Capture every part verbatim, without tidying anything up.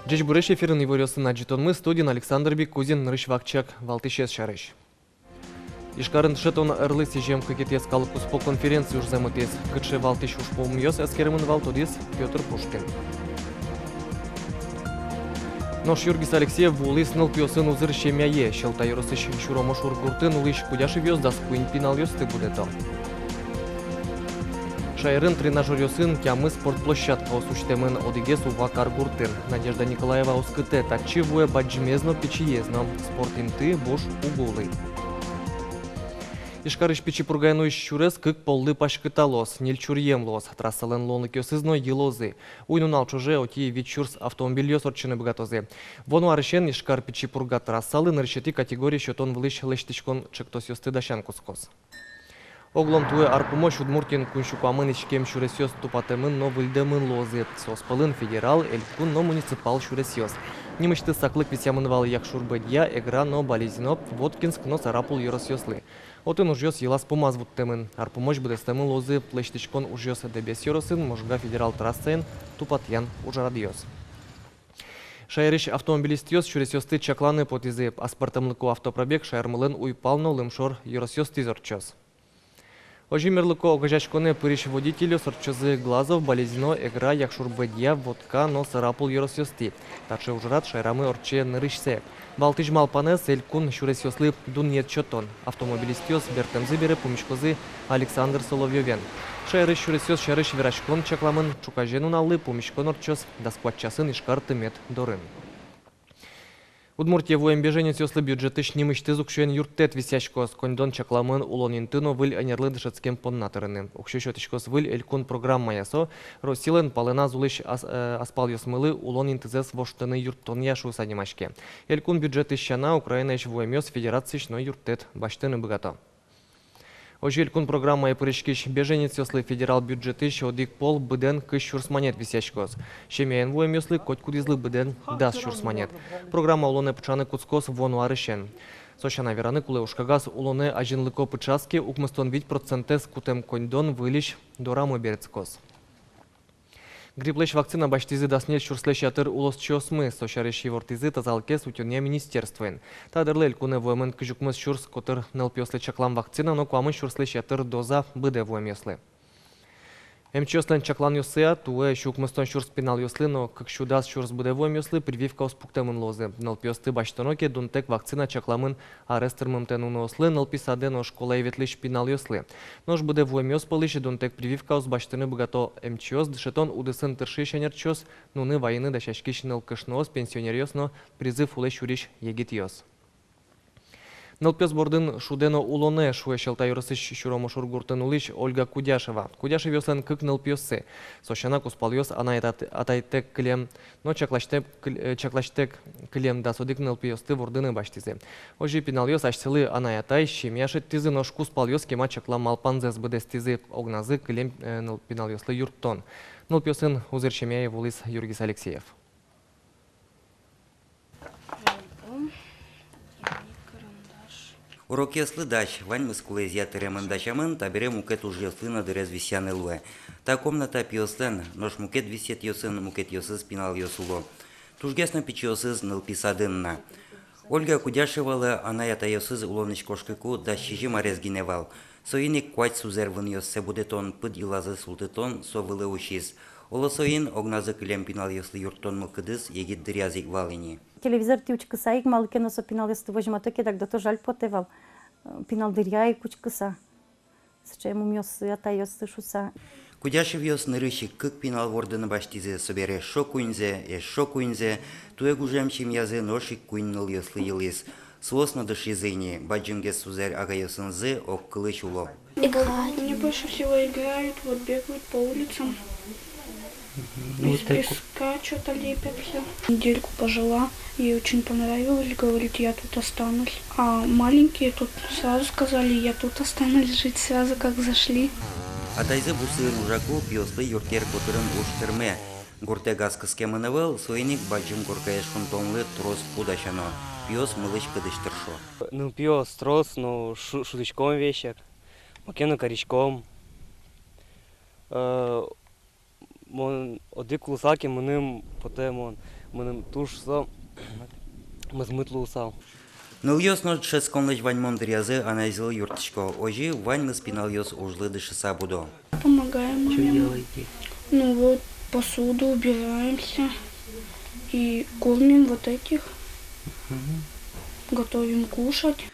Ӟечбуресь! Эфирын иворъёсын адӟытонмы, студиын Александр Бикузин. Нырысь вакчияк валтӥсез сярысь. Ижкарын дышетон ӧрлы сӥзем кыкетӥез калыккуспо конференция ужзэ мытӥз. Кыӵе валтӥсь ужпумъёс эскеремын вал, тодӥз Пётр Пушкин. Нош Юргис Алексеев вуылӥз нылпиосын узыр семьяе. Сьӧлта ёросысь Сюромошур гуртын улӥсь Кудяшевъёс дас куинь пиналъёсты будэто. Шаерын тренажёръёсын тямыс спортплощадкаос усьтэмын, одӥгез Ува кар гуртын. Надежда Николаева оскытэ: татчы вуэ бадӟымез но, пичиез но. Спорт инты буш уг улы. Ижкарысь Пичи Пургаын улӥсь сюрес кык поллы паськыталоз, ньыль чуръем луоз. Трассалэн луонлыкъёсыз но йылозы. Уй-нунал ӵоже отӥ вить сюрс автомобильёс ортчыны быгатозы. Вуоно арысен Ижкар — Пичи Пурга трассалы нырысетӥ категория сётон вылысь лэсьтӥськон ӵектосъёсты дасян кутскоз. Оглом туэ ар пумозь Удмуртиын куинь сю куамын иськем сюресъёс тупатэмын но выльдэмын луозы. Соос пӧлын федерал, элькун но муниципал сюресъёс. Нимысьтыз саклык висъямын вал Якшур-Бӧдья, Эгра но Балезино, Воткинск но Сарапул ёросъёслы. Отын ужъёс йылаз-пумаз вуттэмын. Ар пумозь быдэстэмын луозы лэсьтӥськон ужъёс Дэбес ёросын, Можга федерал трассаын тупатъян ужрадъёс. Шаерысь автомобилистъёс сюресъёсты чакланы потӥзы. Аспӧртэмлыко автопробег шаермылэн уйпал но лымшор ёросъёстӥз ортчоз. Озьы мерлыко огазеяськонэ пырись водительёс ортчозы Глазов, Балезино, Эгра, Якшур-Бӧдья, Вотка но Сарапул ёросъёстӥ. Таӵе ужрад шаерамы ортче нырысьсэ. Валтӥсь малпанэз — элькун сюресъёслы дунъет сётон. Автомобилистъёс бертэмзы бере пумиськозы Александр Соловьёвен. Шаерысь сюресъёс сярысь вераськон чакламын. Ӵуказе нуналлы пумиськон ортчоз дас куать часын Ижкар тымет дорын. Удмуртие вуэм беженецъёслы бюджетысь нимысьтыз уксёен юрттэт висъяськоз. Коньдон чакламын улон инты но выль ӧнерлы дышетскем понна тырыны. Уксё сётӥськоз выль элькун программая. Со Россилэн палэназ улӥсь ас-, э, аспалъёсмылы улон интызэс воштыны юрттонъя шуыса нимаське. Элькун бюджетысь сяна, Украинаысь вуэмъёс федерациысь но юрттэт басьтыны быгато. Озьы элькун программае пыриськись беженецъёслы федерал бюджетысь одӥг пол быдэн кызь сюрс манет висъяськоз. Семьяен вуэмъёслы котькудӥзлы быдэн дас сюрс манет. Программа улонэ пыӵаны кутскоз вуоно арысен. Со сяна, вераны кулэ, ужкагаз улонэ азинлыко пыӵаз ке, укмыстон вить процентэз кутэм коньдон выльысь дорамы берытскоз. Грипплэсь вакцина басьтӥзы дас ньыль сюрслэсь ятыр улосчиосмы. Со сярысь ивортӥзы тазалыкез утёнъя министерствоын. Та дырлы элькунэ вуэмын кызь укмыс сюрс котыр нылпиослы чаклам вакцина но куамын сюрслэсь ятыр доза быдэ вуэмъёслы. Эмчиослэн чакланъёссыя, туэ сю укмыстон сюрс пиналъёслы но кык сю дас сюрс быдэ вуэмъёслы прививкаос пуктэмын луозы. Нылпиосты басьтоно ке, дунтэк вакцина чакламын арес тырмымтэ нуныослы, нылпи садэ но школае ветлӥсь пиналъёслы. Нош быдэ вуэмъёс пӧлысь дунтэк прививкаос басьтыны быгато эмчиос, дышетон удысын тыршись ӧнерчиос, нуны вайыны дасяськись нылкышноос, пенсионеръёс но призыв улэ сюрись егитъёс. Нылпиос бордын шудэ но улонэ, шуэ Сьӧлта ёросысь Сюромошур гуртын улӥсь Ольга Кудяшева. Кудяшевъёслэн кык нылпиоссы. Со сяна, кузпалъёс анай-атайтэк кылем но чакласьтэк кыл-, э, чакласьтэк кылем дас одӥг нылпиосты вордыны басьтӥзы. Озьы пиналъёс асьсэлы анай-атай, семья шедьтӥзы, нош кузпалъёс кема чаклам малпанзэс быдэстӥзы: огназы кылем, э, ныл-, пиналъёслы юрттон. Нылпиосын узыр семьяе вуылӥз Юргис Алексеев. Урокъёслы дась, ваньмыз кулэезъя тыремын, дасямын, табере мукет ужъёслы но дырез висъяны луэ. Та комната пиослэн, нош мукет висъетъёсын мукетъёсыз пиналъёс уло. Тужгес но пичиосыз нылпи садын на. Ольга Кудяшевалы анай-атайёсыз улонысь кошкыку дас сизьым арес гинэ вал. Соин ик куать сузэр-вынъёссэ будэтон, пыд йылазы султытон со вылэ усиз. Оло, соин огназы кылем пиналъёслы юрттон мылкыдыз егит дыръяз ик вал ини. Телевизортӥ учкыса ик, малы ке но со пиналъёсты возьмато ке, дак дото жаль потэ вал, э, пинал дыръя ик учкыса. Сыӵе мумъёссы, атайёссы шуса. Кудяшевъёс нырысь ик кык пинал вордыны басьтӥзы, собере эшшо куиньзэ, эшшо куиньзэ, туэ гужем семьязы нош ик куинь нылъёслы йылӥз. Соос но дышизы ини, бадӟымгес сузэр-агайёсынызы огкылысь уло. Играют. Мне больше всего играют, вот бегают по улицам. Из песка чё-то лепят всё. Недельку пожила, ей очень понравилось, говорит: «Я тут останусь». А маленькие тут сразу сказали: «Я тут останусь жить», сразу как зашли. Атайзы бусыын ужаку, пиослы юртъер котырын уж тырме. Гуртэ газ кыскемын ӧвӧл, соин ик бадӟым коркае шунтонлы трос пу дасяно. Пиос мылысь-кыдысь тыршо. Нылпиос трос, но шу-, шудӥськом весиг, маке но кариськом. Э, мон од-, Одӥг луысал ке, мыным потэ, мон, мыным туж со мӧзмыт луысал. Нылъёс нош дышетсконлэсь ваньмон дыръязы анайзылы юрттӥсько. Озьы ваньмыз пиналъёс ужлы дышыса будо. Помогаем маме. Что делаете? Ну вот, посуду убираемся и кормим вот этих. Мгм. Готовим кушать.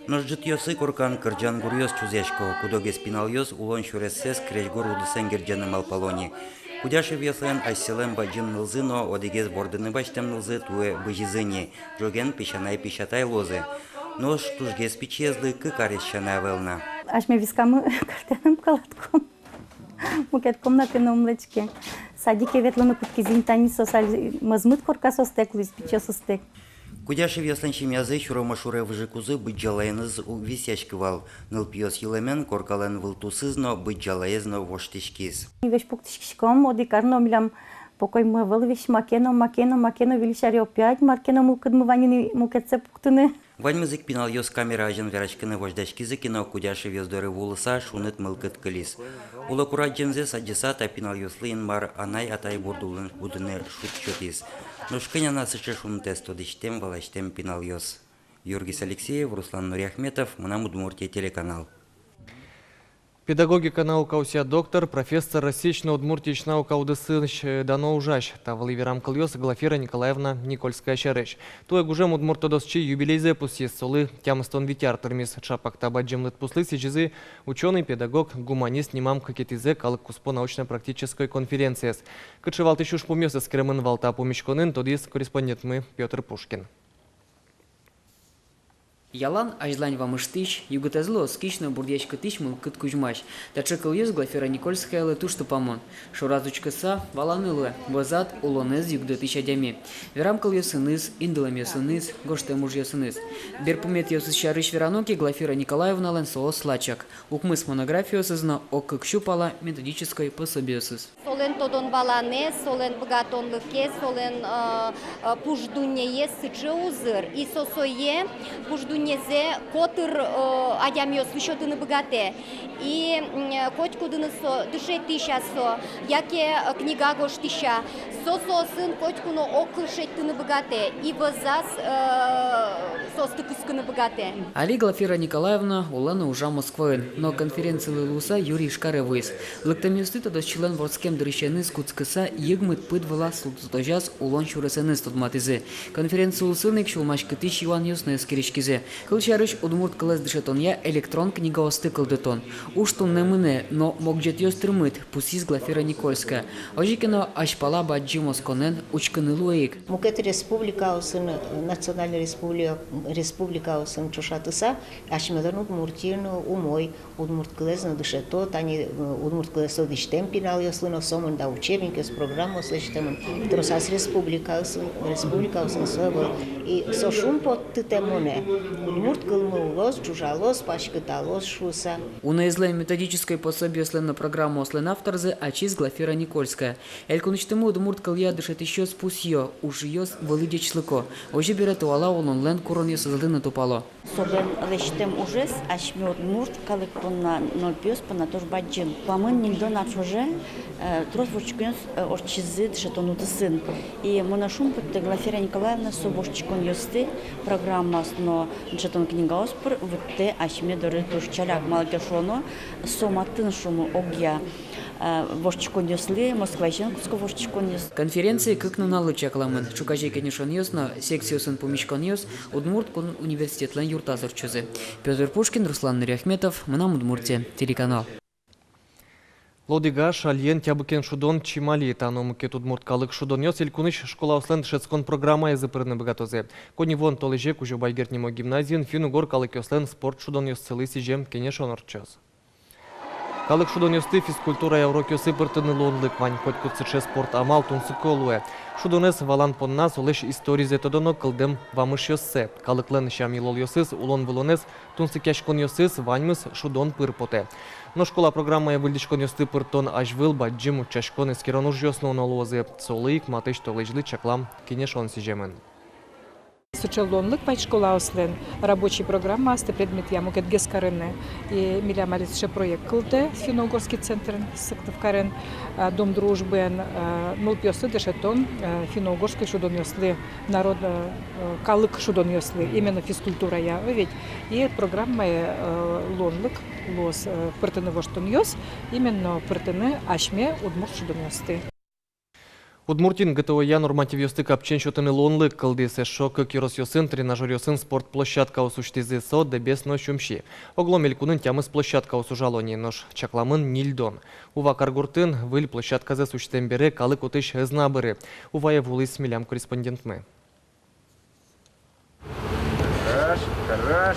Нош ӝытъёсы коркан кырӟан гуръёс чузъясько. Куд-огез пиналъёс улон сюрессэс крезьгур удысэн герӟаны малпало ни. Кудяшевъёслэн асьсэлэн бадӟым нылзы но одӥгез вордыны басьтэм нылзы туэ бызизы ни. Ӝоген песянай-песятай луозы. Нош тужгес пичиезлы кык арес сяна ӧвӧл на. Асьме вискамы картаным калатком. Мукет комнатаын ум лэчке. Садике ветлыны кутскизы ни, тани соос али мӧзмыт, корка соостэк луиз, пичиостэк. Кудяшевъёслэн семьязы сюромо шуре выжыкузы быдӟалаеныз уг висъяськы вал. Нылпиос йылэмен коркалэн вылтусыз но, быдӟалаез но воштӥськиз. Весь пуктӥськиськом, одӥг ар но милям покоймы ӧвӧл, весь маке но, маке но, маке но, выльысь аре опять мар ке но мылкыдмы вань ини мукетсэ пуктыны. Ваньмыз ик пиналъёс камера азьын вераськыны возьдаськизы ке но, Кудяшевъёс доры вуылыса, шуныт мылкыд кылиз. Уло курадӟемзэс адӟыса, та пиналъёслы Инмар анай-атай бурд улын будыны шуд сётӥз. Нош кӧня на сыӵе шунытэз тодӥсьтэм, валасьтэм пиналъёс. Юргис Алексеев, Руслан Нуриахметов, «Мынам Удмуртие» телеканал. Педагогика наукаосъя доктор, профессор, Россиысь но Удмуртиысь наука удысысь, э, дано ужась. Та вылӥ верам кылъёс Глафира Николаевна Никольская сярысь. Туэ гужем удмурт тодосчи юбилейзэ пусйиз, солы тямыстон вить ар тырмиз. Чапак та бадӟым лыдпуслы сӥзизы учёный, педагог, гуманист нимам кыкетӥзэ калык куспо научно-практической конференциез. Кыӵе валтӥсь ужпумъёс эскеремын вал та пумиськонын, тодӥз корреспондентмы Пётр Пушкин. Ялан, азьлань вамыштӥсь, югытэзлы оскись но бурдъяськытӥсь мылкыд кузьмась. Таӵе кылъёс Глафира Никольскаялы туж тупамон. Шораз учкыса, валаны луэ: вӧзад — улонэз югдытӥсь адями. Верам кылъёсыныз, индылэмъёсыныз, гожтэм ужъёсыныз. Берпуметӥосыз сярысь верано ке, Глафира Николаевналэн соос лачак. Укмыс монографиосыз но ог кык сю пала методической пособиосыз. Солэн тодон-валанэз, солэн быгатонлыкез, солэн, э, э, пуш дуннеез сыӵе узыр, и со сое, пуш дуннезэ, котыр, э, адямиослы сётыны быгатэ. И, м, э, котькудыныз со, дышетӥсь-а со, яке, э, книга гожтӥсь-а, со соосын котьку но огкыл шедьтыны быгатэ, и вӧзаз, э, соосты кыскыны быгатэ. Али Глафира Николаевна улэ но ужа Москваын, но конференцилы луыса юри Ижкаре вуиз. Лыктэмъёсты тодосчилэн вордскем дырысеныз кутскыса, йыгмыт пыд вылаз султытозяз улон сюресэныз тодматӥзы. Конференци улсын ик сюлмаськытӥсь юанъёс но эскериськизы. Кылсярысь, удмурт кылэз дышетонъя электрон книгаосты кылдытон. Уж туннэ мынэ, но могӟетъёс тырмыт, пусйиз Глафира Никольская. Озьы ке но, азьпала бадӟым осконэн учкыны луэ ик. Мукет республикаосын, национальной республи-, республикаосын ӵошатыса, асьмелэн Удмуртиын умой удмурт кылэз но дышето, тани, э, удмурт кылэз тодӥсьтэм пиналъёслы но сомында учебникъёс, программаос лэсьтэмын. Тросаз республикаосын, республикаосын со ӧвӧл. И со шумпоттытэм мынэ: удмурт кылмы улоз, ӝужалоз, паськыталоз шуыса. Уноезлэн методической пособиослэн но программаослэн авторзы ачиз Глафира Никольская. Элькунысьтымы удмурт кылъя дышетӥсьёс пусйо: ужъёс вылӥ ӟечлыко. Озьы бере, туала улонлэн куронъёсызлы но тупало. Солэн лэсьтэм ужез асьме удмурт калык понна, нылпиос понна туж бадӟым. Куамын ньыльдон ар ӵоже, э, трос воштӥськонъёс, э, ортчизы дышетон удысын. И монэ шумпоттэ: Глафира Николаевна со воштӥськонъёсты, программаос но дышетон книгаос пыр вуттэ асьме доры туж ӵаляк. Малы ке шуоно, со матын, шуомы, огъя, э, воштӥськонъёслы, Москваысен кутско воштӥськонъёс. Конференция кык нуналлы чакламын. Ӵуказе кенешонъёс но секциосын пумиськонъёс Удмурт кун университетлэн юртаз ортчозы. Пётр Пушкин, Руслан Нуриахметов, «Мынам Удмуртие» телеканал. Лодыга, шальен, тябыкен шудон, чимали — та но мукет удмурт калык шудонъёс элькунысь школаослэн дышетскон программаязы пырыны быгатозы. Коньывуон толэзе Кузебай Герд нимо гимназиын финн-угор калыкъёслэн спорт шудонъёссылы сӥзем кенешон ортчоз. Калык шудонъёсты физкультурая урокъёсы пыртыны луонлык вань. Котькуд сыӵе спорт амал тунсыко луэ. Шудонэз валан понна солэсь историзэ тодоно, кылдэм вамышъёссэ. Калыклэн сям-йылолъёсыз, улон-вылонэз, тунсыкъяськонъёсыз — ваньмыз шудон пыр потэ. Но школа программае выльдӥськонъёсты пыртон азьвыл бадӟым утчаськон-эскерон ужъёс нуоно луозы. Солы ик матысь толэзьлы чаклам кенешон сӥземын. Сыӵе луонлык вань школаослэн рабочий программаосты предметъя мукетгес карыны. И милям али сыӵе проект кылдэ финно-угорский центрын Сыктывкарын, а, Дом дружбын, а, нылпиосты дышетом, а, финно-угорский шудонъёслы, народ, а, калык шудонъёслы, именно физкультурая, о ведь. И программае, а, луонлык луоз, а, пыртыны воштонъёс, именно пыртыны асьме удмурт шудонъёсты. Удмуртиын ГТО-я нормативъёсты капчиен сётыны луонлык кылдӥз. Эшшо кык ёросъёсын тренажёръёсын спорт площадкаос усьтӥзы, со Дэбес но Сюмси. Оглом элькунын тямыс площадкаос ужало ни, нош чакламын ньыльдон. Ува каргуртын выль площадказэс усьтэм бере калык отысь ӧз на быры. Увае вуылӥз милям корреспондентмы. Хорош, хорош.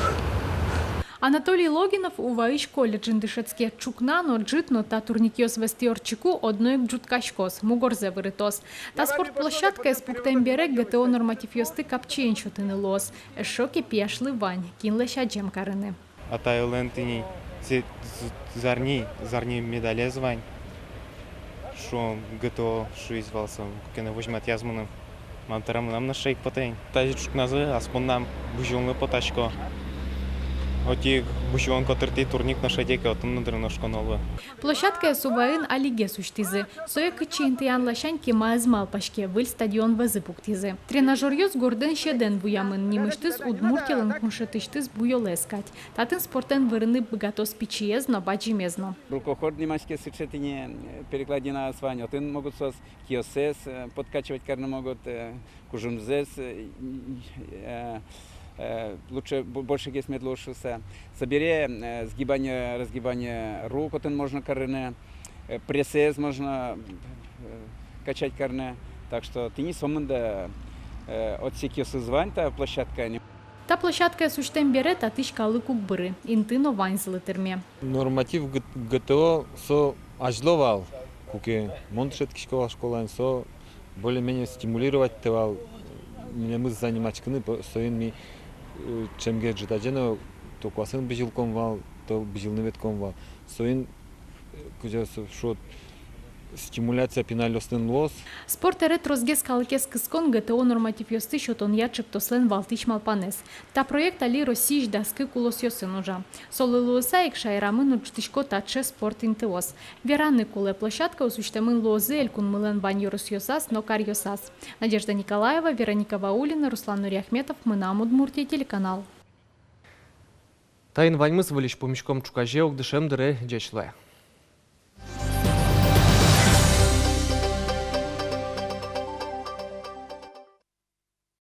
Анатолий Логинов Уваысь колледжын дышетске. Ӵукна но, ӝыт но та турникъёс вӧзтӥ ортчыку, одно ик ӝутскаськоз, мугорзэ вырытоз. Та спорт площадкаез пуктэм бере ГТО нормативъёсты капчиен сётыны луоз. Эшшо ке пияшлы вань кинлэсь адӟем карыны. Атаелэн тӥни зе-, з-, зарни, зарни медалез вань. Шуом, ГТО шуиз вал со, куке но возьматъяз мыным. Мам-тӧрам мынам но шейк потэ ини. Тазьы ӵукназы ас поннам бызьылыны потасько. Отӥ ик бызьылон котыртӥ турник но шедьтӥ ке, отын но дыр ношконо луэ. Площадкаез Уваын алигес усьтӥзы. Сое кытчы интыян ласянь кема ӧз малпаське, выль стадион вӧзы пуктӥзы. Тренажёръёс гордэн сьӧдэн вуямын, нимысьтыз Удмуртилэн куншетысьтыз буёлэз кадь. Татын спортэн вырыны быгатоз пичиез но, бадӟымез но. Рукоход нимаське сыӵе тӥни, э, перекладинаос вань, отын могут соос киосэз, э, подкачивать карыны могут, э, кужымзэс, э, э, э, лучше, бо-, большегес мед луоз шуыса. Собере, э, сгибание, разгибание рук отын можно карыны, э, прессэз можно, э, качать карыны. Так что тӥни сомында, э, отсекъёсыз вань та площадкаын. Та площадкаез усьтэм бере татысь калык уг быры, инты но ваньзылы тырме. Норматив г-, ГТО со азьло вал, куке мон дышетскисько вал школаын, со более-менее стимулировать каре вал милемыз заниматься карыны, по-, соин ми, э, ӵемгес ӝытазе но то куасэн бызьылӥськом вал, то бызьылыны ветлӥськом вал. Соин, э, кызьы со шуод, стимуляция пиналъёслэн луоз. Спорт ӧре тросгес калыкез кыскон ГТО нормативъёсты сётонъя ӵектослэн валтӥсь малпанэз. Та проект али Россиысь дас кык улосъёсын ужа. Солы луыса ик шаерамы но ӝутӥсько таӵе спорт интыос. Вераны кулэ, площадкаос усьтэмын луозы элькунмылэн вань ёросъёсаз но каръёсаз. Надежда Николаева, Вероника Ваулина, Руслан Нуриахметов, «Мынам Удмуртие» телеканал. Таин ваньмыз. Выльысь пумиськом ӵуказе ик дышем дыре. Ӟеч луэ.